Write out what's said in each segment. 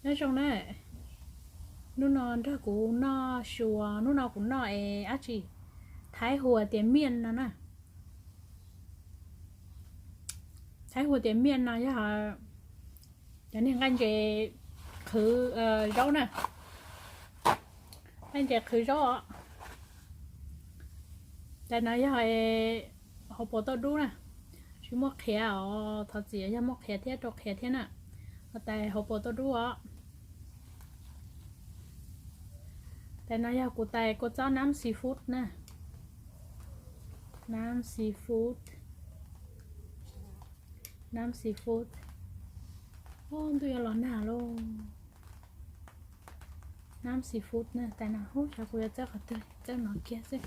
Nyob zoo na, hnub no nrog kuv noj su, hnub no kuv noj es dab tsi, Thaib hu tias miaj no na. Thaib hu tias miaj no yog cov niag nqaij ntses qhwv zaub na, nqaij ntses qhwv zaub os. Tais no yog hauv paus tauj dub na, tsis muaj qhiav os, thov txim yog muaj qhiav thiab rau qhiav thiab na. Tais hauv paus tauj dub os. Tais no yog kuv tais kua txob nam seafood na. Nam seafood, nam seafood. Ntuj yuav los nag lauj. Nam seafood na, tais no, xyov kuv yuav txawb qhov twg, txawb no kiag xwb.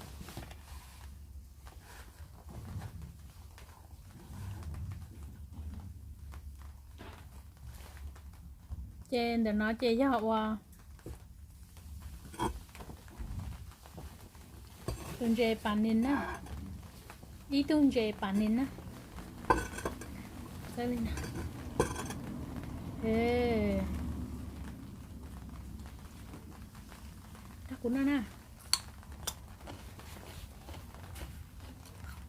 Ces ntawm no ces yog ua tus ntses pas nis na, ib tug ntses pas nis na. Txawb li no. Rau kuv noj na.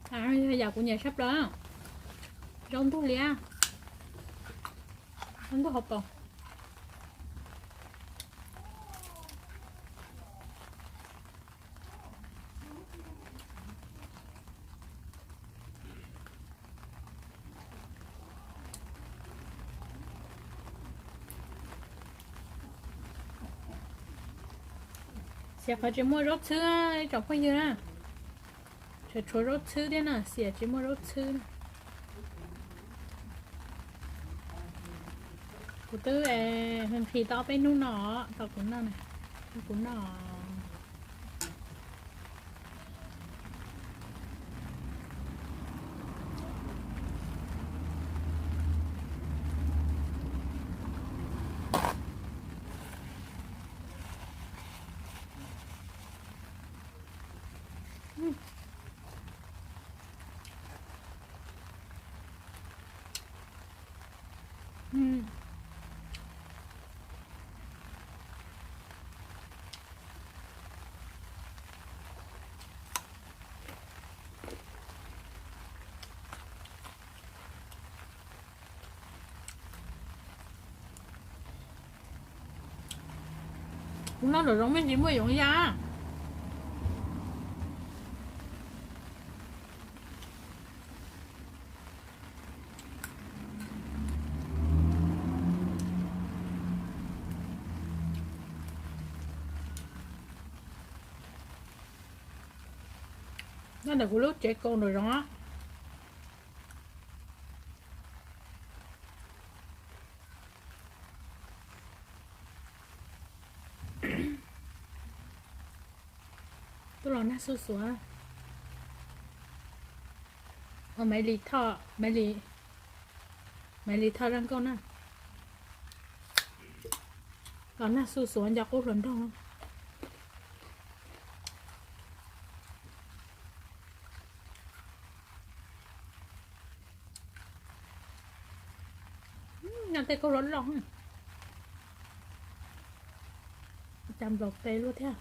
Yog yam kuv nyiam sab plaws, zaub ntug liab, zaub ntug hauv paus. Xyov qhov tsis muaj zaub txhwb, ib tsoom phooj ywg na. Tseem tshuav zaub txhwb thiab na, xyov tsis muaj zaub txhwb. Kuv twb nqhis tau peb hnub no, tau kuv noj, kuv noj. Kuv noj nraum zoov me ntsis muaj yoov ya. Nyob ntawm kuv lub tsev kaus nraum zoov. Tuaj los nag xuj xuav. Maiv Lis Thoj, Maiv Lis, Maiv Lis Thoj zaj nkauj na. Los nag xuj xuav nco qub hluas nraug. Noj tej kauj loj loj, cas nplaum tes luaj thiab.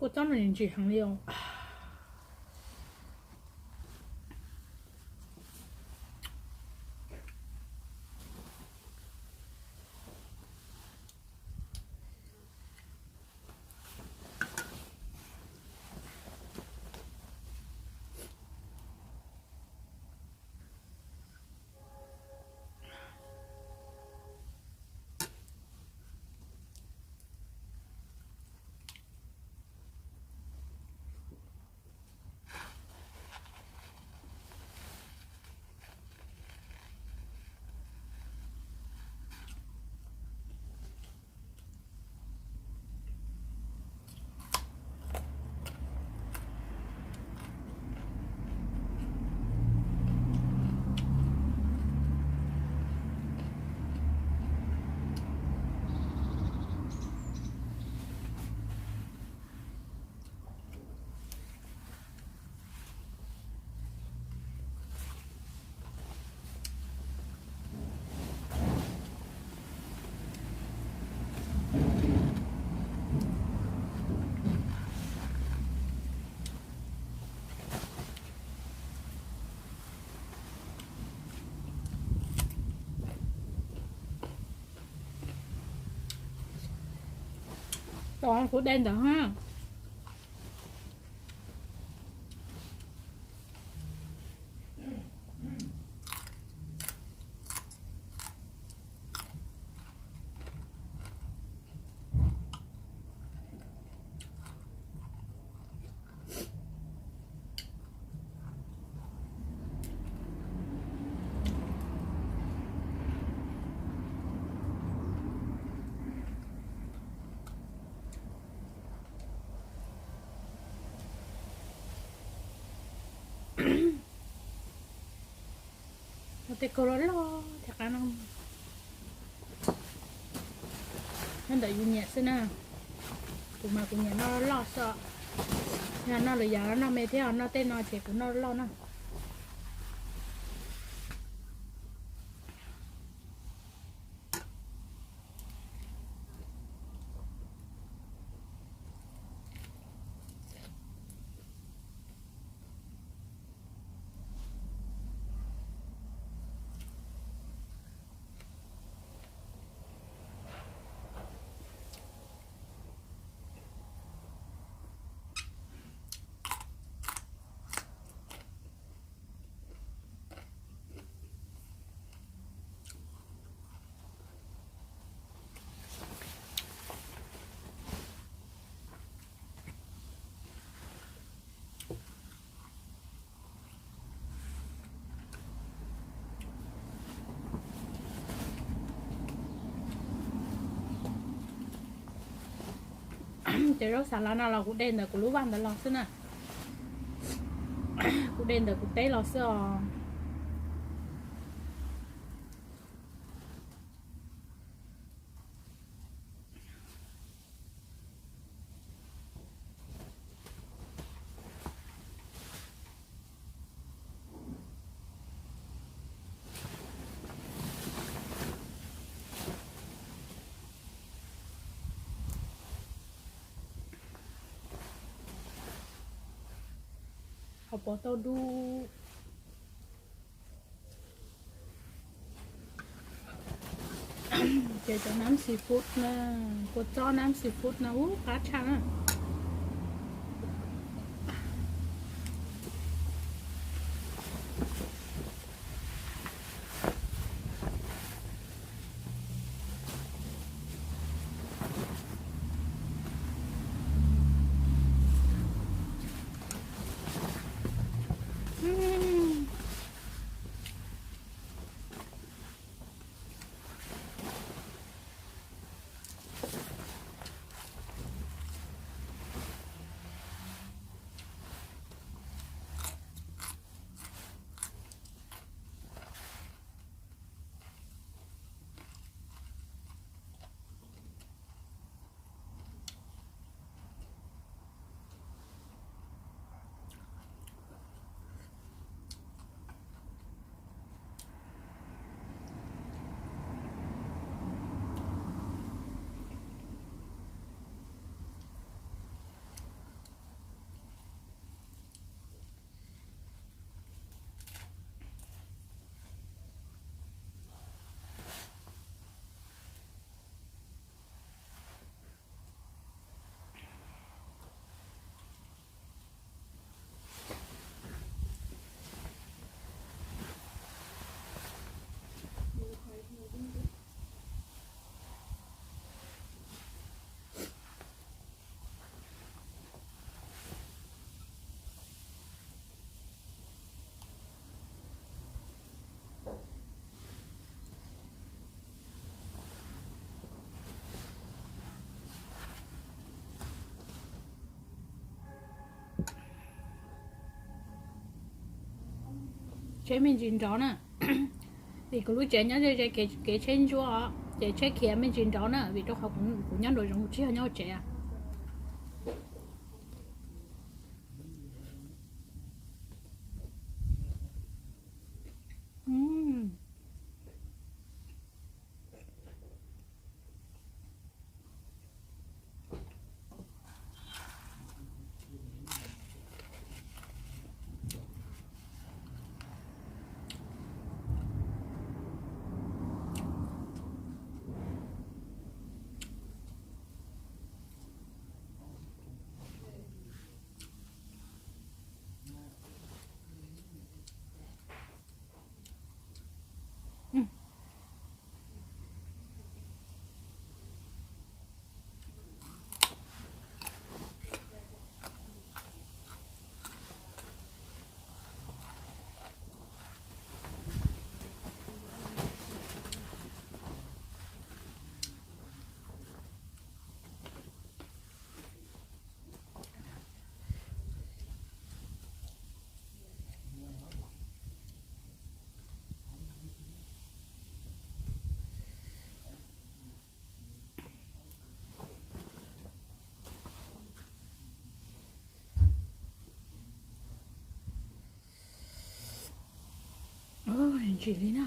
Kua txob no ntsim heev li os. Tom kuv de ntawd ha. Tej kaug loj loj thiab qab no. Nyob ntawm yus nyiam xwb na. Kuv mas kuv nyiam noj loj xwb. Yog noj lwm yam los noj me thiab, noj tej no ces kuv noj loj na. Cov zaub xav lav no los kuv de ntawm kuv lub vaj ntawd los xwb na. Kuv de ntawm kuv teb los xwb os. Ho pov tau dub. Ces cov nab seafood na, kua txob nab seafood no ub qab tshaj na. Tsheb me ntsis nrov na, vim kuv lub tsev nyob ze ze kev tsheb ntsuab os, ces tsheb khiav me ntsis nrov na, vim rau qhov kuv nyob nraum zoov, kuv tsis yog nyob hauv tsev. Ntsim li na,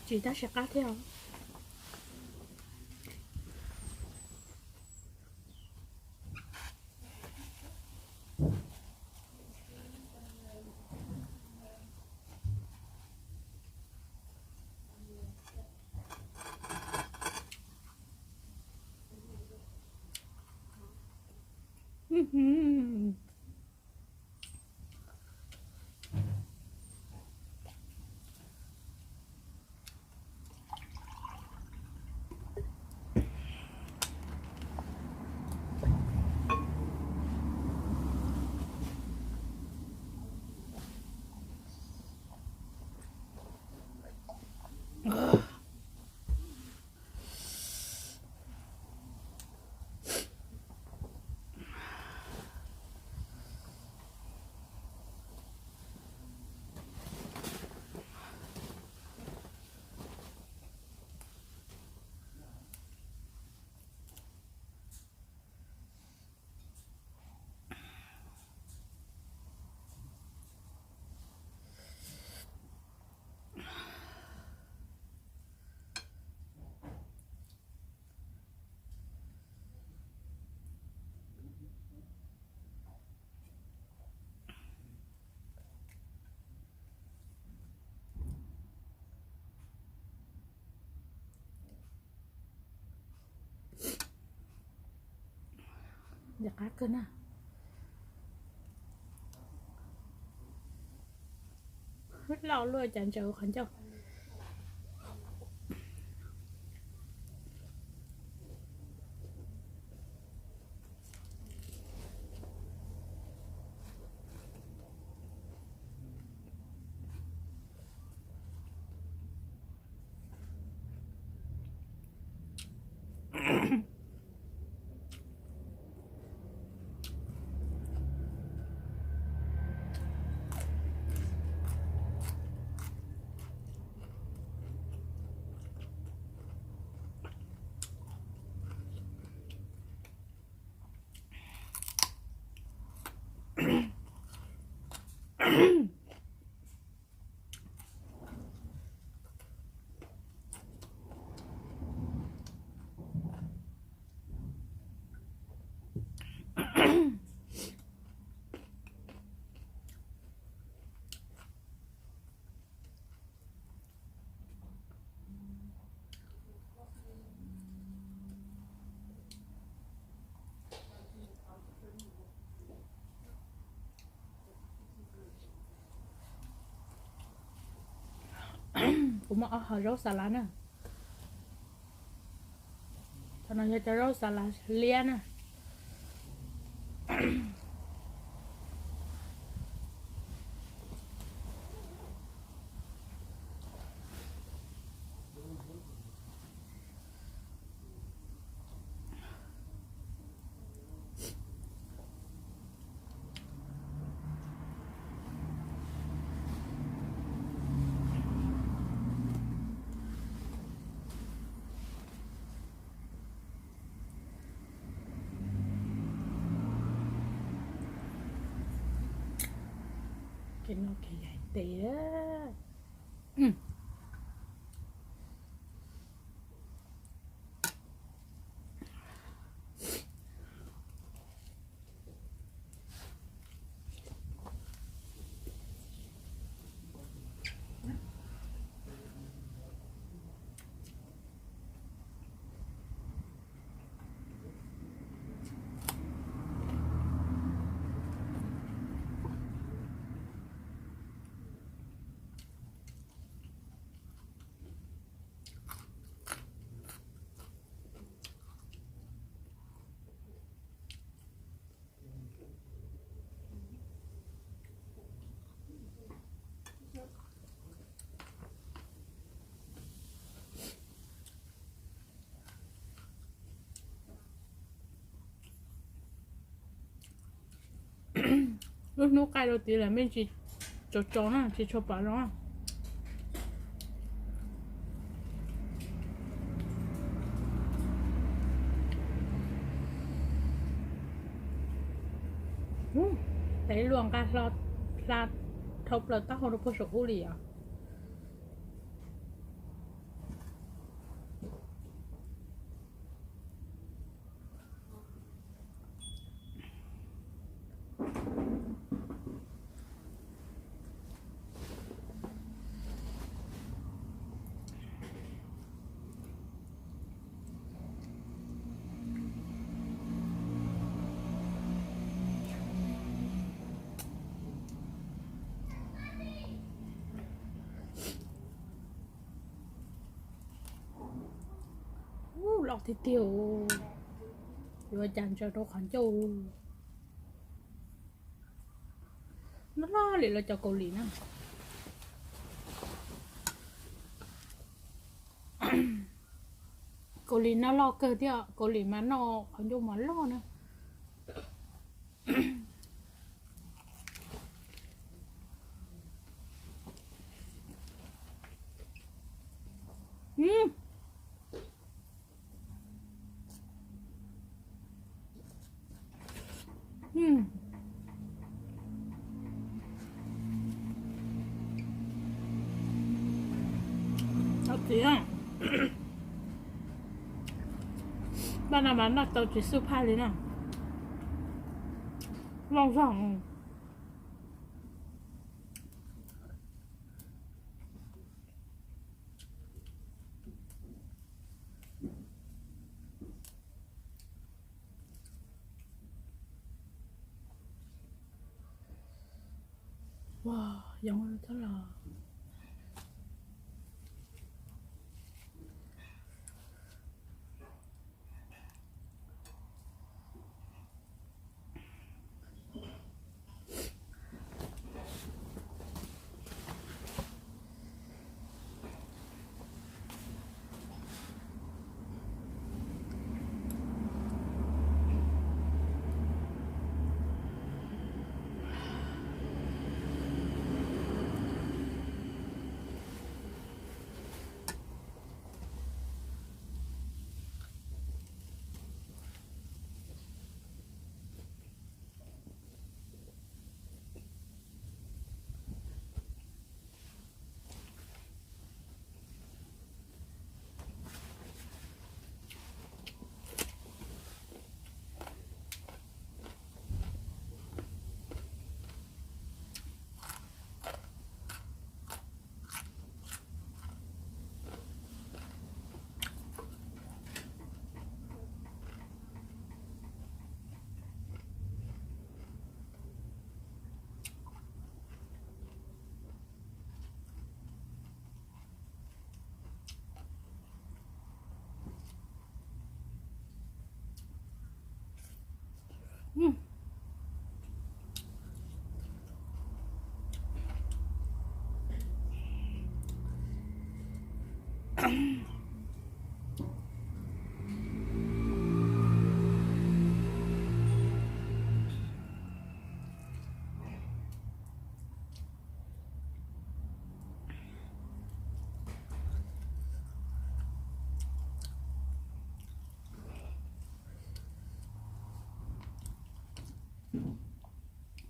ntsim tab sis qab thiab. Qab kawg na. Loj luaj cas ntsaws qhov ncauj. Kuv muaj ob hom zaub xas lav na. Qhov no yog cov zaub xas lav liab na. Kev no kev yaig tes. Lub hnub qaij rau tid lawm, me ntsis tsaus tsaus na, tsis tshua pom zoo. Tev luag nqa hla dhau plaws taub hau rau puag saum ub li os. Ub, loj tiag tiag. Yuav cas ntsaws rau qhov ncauj. Loj loj li lawv cov Kaus Lim na. Kaus Lim no loj kawg thiab, Kaus Lim mas noj qhov ncauj mas loj na. Txiv, paj no mas noj tau tsis xub phaj li na. Loj zog. Ua, yoov txhob los.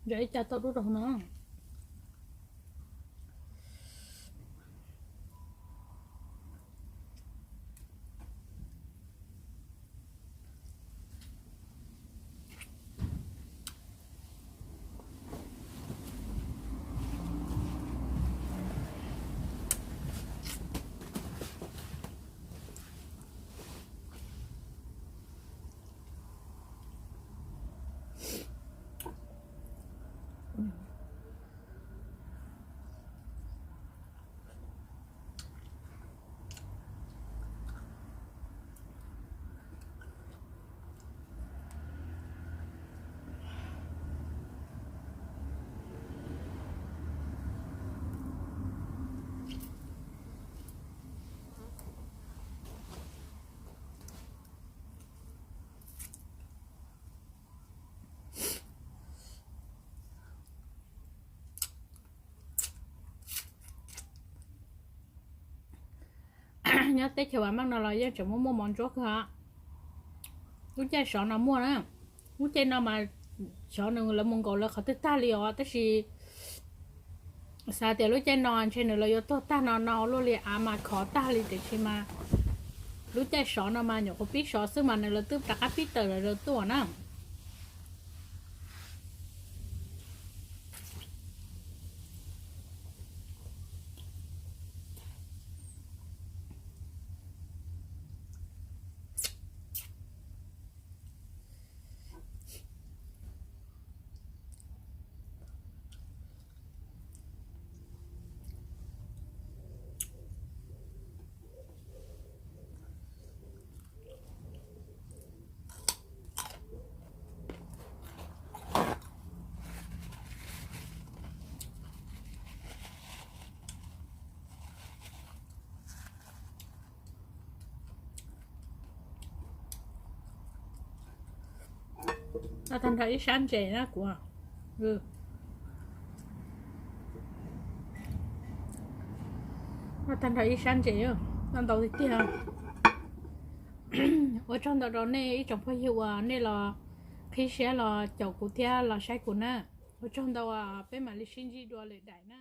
Yog ib co tau dub rau no. Nyob teb chaws Vam Meej no los yeej tseem muaj muaj mov ntsuab kawg os. Lub caij sov no muaj na. Lub caij no mas xyov nws lawv mus nkaum lawv qhov twg tag li os, tab sis xav tias lub caij no ntshe nws lawv yuav tuag tag no no luaj li, av mas khov tag li, tiam sis mas lub caij sov no mas nyuam qhuav pib sov xwb mas nws lawv twb rov qab pib tawm lawv tuaj na. Noj tag nrho ib sab ntses na kuv. Noj tag nrho ib sab ntses, noj ntau tiag tiag. Ua tsaug ntau rau nej ib tsoom phooj ywg uas nej los qhib siab los caum kuv thiab los saib kuv na. Ua tsaug ntau, peb mam li sib ntsib dua lwm daim na.